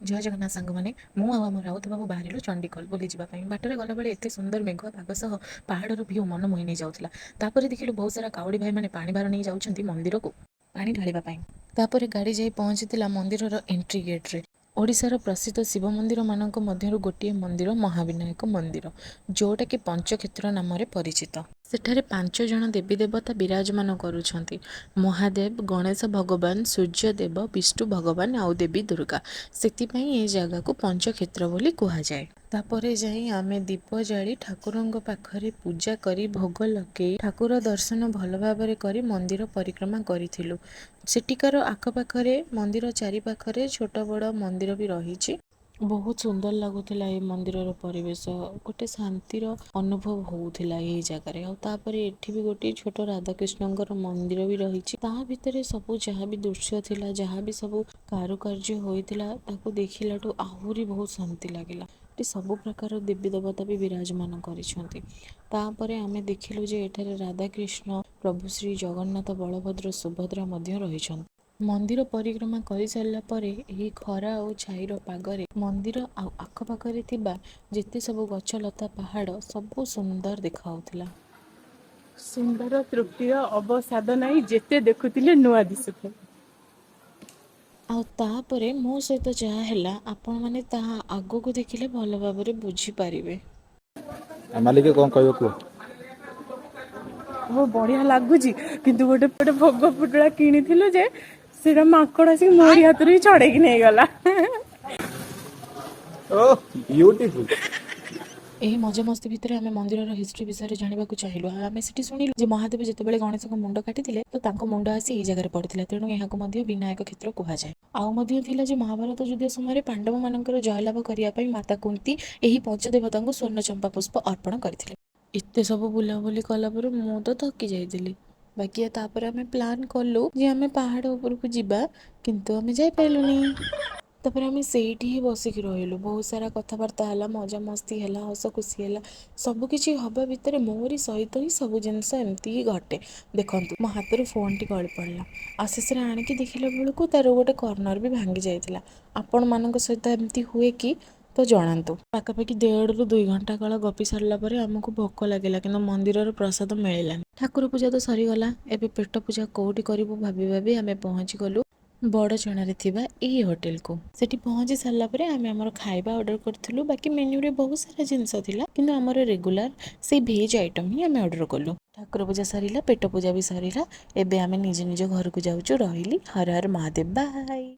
ଜୟ ଜଗନ୍ନାଥ ସାଙ୍ଗମାନେ। ମୁଁ ଆଉ ଆମ ରାଉତ ବାବୁ ବାହାରିଲୁ ଚଣ୍ଡିଖୋଲ ବୁଲିଯିବା ପାଇଁ। ବାଟରେ ଗଲାବେଳେ ଏତେ ସୁନ୍ଦର ମେଘୁଆ ପାଗ ସହ ପାହାଡ଼ର ଭିଉ ମନ ମୋହି ନେଇ ଯାଉଥିଲା। ତାପରେ ଦେଖିଲୁ, ବହୁତ ସାରା କାଉଡ଼ି ଭାଇମାନେ ପାଣି ଭାର ନେଇ ଯାଉଛନ୍ତି ମନ୍ଦିରକୁ ପାଣି ଢାଳିବା ପାଇଁ। ତାପରେ ଗାଡ଼ି ଯାଇ ପହଞ୍ଚିଥିଲା ମନ୍ଦିରର ଏଣ୍ଟ୍ରି ଗେଟ୍ରେ। ଓଡ଼ିଶାର ପ୍ରସିଦ୍ଧ ଶିବ ମନ୍ଦିରମାନଙ୍କ ମଧ୍ୟରୁ ଗୋଟିଏ ମନ୍ଦିର ମହାବିନାୟକ ମନ୍ଦିର, ଯେଉଁଟାକି ପଞ୍ଚକ୍ଷେତ୍ର ନାମରେ ପରିଚିତ। ସେଠାରେ ପାଞ୍ଚ ଜଣ ଦେବୀ ଦେବତା ବିରାଜମାନ କରୁଛନ୍ତି: ମହାଦେବ, ଗଣେଶ ଭଗବାନ, ସୂର୍ଯ୍ୟଦେବ, ବିଷ୍ଣୁ ଭଗବାନ ଆଉ ଦେବୀ ଦୁର୍ଗା। ସେଥିପାଇଁ ଏ ଜାଗାକୁ ପଞ୍ଚକ୍ଷେତ୍ର ବୋଲି କୁହାଯାଏ। ତାପରେ ଯାଇ ଆମେ ଦୀପ ଜାଳି, ଠାକୁରଙ୍କ ପାଖରେ ପୂଜା କରି, ଭୋଗ ଲଗେଇ, ଠାକୁର ଦର୍ଶନ ଭଲ ଭାବରେ କରି ମନ୍ଦିର ପରିକ୍ରମା କରିଥିଲୁ। ସେଠିକାର ଆଖପାଖରେ, ମନ୍ଦିର ଚାରିପାଖରେ ଛୋଟ ବଡ଼ ମନ୍ଦିର ବି ରହିଛି। ବହୁତ ସୁନ୍ଦର ଲାଗୁଥିଲା ଏ ମନ୍ଦିରର ପରିବେଶ। ଗୋଟେ ଶାନ୍ତିର ଅନୁଭବ ହଉଥିଲା ଏଇ ଜାଗାରେ। ଆଉ ତାପରେ ଏଠି ବି ଗୋଟିଏ ଛୋଟ ରାଧାକୃଷ୍ଣଙ୍କର ମନ୍ଦିର ବି ରହିଛି। ତା ଭିତରେ ସବୁ ଯାହା ବି ଦୃଶ୍ୟ ଥିଲା, ଯାହା ବି ସବୁ କାରୁକାର୍ଯ୍ୟ ହୋଇଥିଲା, ତାକୁ ଦେଖିଲାଠୁ ଆହୁରି ବହୁତ ଶାନ୍ତି ଲାଗିଲା। ଏଠି ସବୁ ପ୍ରକାର ଦେବୀ ଦେବତା ବି ବିରାଜମାନ କରିଛନ୍ତି। ତାପରେ ଆମେ ଦେଖିଲୁ ଯେ ଏଠାରେ ରାଧାକୃଷ୍ଣ, ପ୍ରଭୁ ଶ୍ରୀ ଜଗନ୍ନାଥ, ବଳଭଦ୍ର, ସୁଭଦ୍ରା ମଧ୍ୟ ରହିଛନ୍ତି। ମନ୍ଦିର ପରିକ୍ରମା କରିସାରିଲା ପରେ ଏହି ଖରା ଆଉ ଛାଇର ପାଗରେ ମନ୍ଦିର ଆଉ ଆଖପାଖରେ ଥିବା ଯେତେ ସବୁ ଗଛ, ଲତା, ପାହାଡ଼ ସବୁ ସୁନ୍ଦର ଦେଖାଯାଉଥିଲା। ସୁନ୍ଦର ତୃପ୍ତିର ଅବସାଦ ନାହିଁ, ଯେତେ ଦେଖୁଥିଲେ ନୂଆ ଦିଶୁଥାଏ। ଆଉ ତାପରେ ମୋ ସହିତ ଯାହା ହେଲା, ଆପଣମାନେ ତାହା ଆଗକୁ ଦେଖିଲେ ଭଲ ଭାବରେ ବୁଝିପାରିବେ। ଆଉ ମାଲିକ, କଣ କହିବ କୁହ। ବହୁତ ବଢିଆ ଲାଗୁଛି, କିନ୍ତୁ ଗୋଟେ ଗୋଟେ ଭୋଗ ପୁଟୁଳା କିଣିଥିଲୁ ଯେ, ସେଇଟା ମାଙ୍କଡ ଆସିକି ମୋରି ହାତରୁ ହିଁ ଛଡେଇକି ନେଇଗଲା। ଓ ବ୍ୟୁଟିଫୁଲ। ଏହି ମଜାମସ୍ତି ଭିତରେ ଆମେ ମନ୍ଦିରର ହିଷ୍ଟ୍ରି ବିଷୟରେ ଜାଣିବାକୁ ଚାହିଁଲୁ। ଆଉ ଆମେ ସେଠି ଶୁଣିଲୁ ଯେ ମହାଦେବ ଯେତେବେଳେ ଗଣେଶଙ୍କ ମୁଣ୍ଡ କାଟିଥିଲେ, ତ ତାଙ୍କ ମୁଣ୍ଡ ଆସି ଏହି ଜାଗାରେ ପଡ଼ିଥିଲା। ତେଣୁ ଏହାକୁ ମଧ୍ୟ ବିନାୟକ କ୍ଷେତ୍ର କୁହାଯାଏ। ଆଉ ମଧ୍ୟ ଥିଲା ଯେ ମହାଭାରତ ଯୁଦ୍ଧ ସମୟରେ ପାଣ୍ଡବମାନଙ୍କର ଜୟଲାଭ କରିବା ପାଇଁ ମାତା କୁନ୍ତି ଏହି ପଞ୍ଚଦେବତାଙ୍କୁ ସ୍ୱର୍ଣ୍ଣ ଚମ୍ପା ପୁଷ୍ପ ଅର୍ପଣ କରିଥିଲେ। ଏତେ ସବୁ ବୁଲାବୁଲି କଲା ପରେ ମୁଁ ତ ଥକି ଯାଇଥିଲି। ବାକି ତାପରେ ଆମେ ପ୍ଲାନ୍ କଲୁ ଯେ ଆମେ ପାହାଡ଼ ଉପରକୁ ଯିବା, କିନ୍ତୁ ଆମେ ଯାଇପାରିଲୁନି। ତାପରେ ଆମେ ସେଇଠି ହିଁ ବସିକି ରହିଲୁ। ବହୁତ ସାରା କଥାବାର୍ତ୍ତା ହେଲା, ମଜାମସ୍ତି ହେଲା, ହସ ଖୁସି ହେଲା। ସବୁକିଛି ହବା ଭିତରେ ମୋରି ସହିତ ହିଁ ସବୁ ଜିନିଷ ଏମିତି ହିଁ ଘଟେ। ଦେଖନ୍ତୁ, ମୋ ହାତରୁ ଫୋନ୍ଟି ଗଳି ପଡ଼ିଲା ଆଉ ଶେଷରେ ଆଣିକି ଦେଖିଲା ବେଳକୁ ତାର ଗୋଟେ କର୍ଣ୍ଣର ବି ଭାଙ୍ଗି ଯାଇଥିଲା। ଆପଣମାନଙ୍କ ସହିତ ଏମିତି ହୁଏ କି ତ ଜଣାନ୍ତୁ। ପାଖାପାଖି 1.5ରୁ 2 ଘଣ୍ଟା କାଳ ଗପି ସାରିଲା ପରେ ଆମକୁ ଭୋକ ଲାଗିଲା, କିନ୍ତୁ ମନ୍ଦିରର ପ୍ରସାଦ ମିଳିଲାନି। ଠାକୁର ପୂଜା ତ ସରିଗଲା, ଏବେ ପେଟ ପୂଜା କୋଉଠି କରିବୁ ଭାବି ଭାବି ଆମେ ପହଞ୍ଚି ଗଲୁ ବଡ଼ଚଣାରେ ଥିବା ଏହି ହୋଟେଲକୁ। ସେଠି ପହଞ୍ଚି ସାରିଲା ପରେ ଆମେ ଆମର ଖାଇବା ଅର୍ଡ଼ର କରିଥିଲୁ। ବାକି ମେନ୍ୟୁରେ ବହୁତ ସାରା ଜିନିଷ ଥିଲା, କିନ୍ତୁ ଆମର ରେଗୁଲାର ସେଇ ଭେଜ୍ ଆଇଟମ୍ ହିଁ ଆମେ ଅର୍ଡ଼ର କଲୁ। ଠାକୁର ପୂଜା ସରିଲା, ପେଟ ପୂଜା ବି ସରିଲା। ଏବେ ଆମେ ନିଜ ନିଜ ଘରକୁ ଯାଉଛୁ। ରହିଲି, ହର ହର ମହାଦେବ, ବାଏ।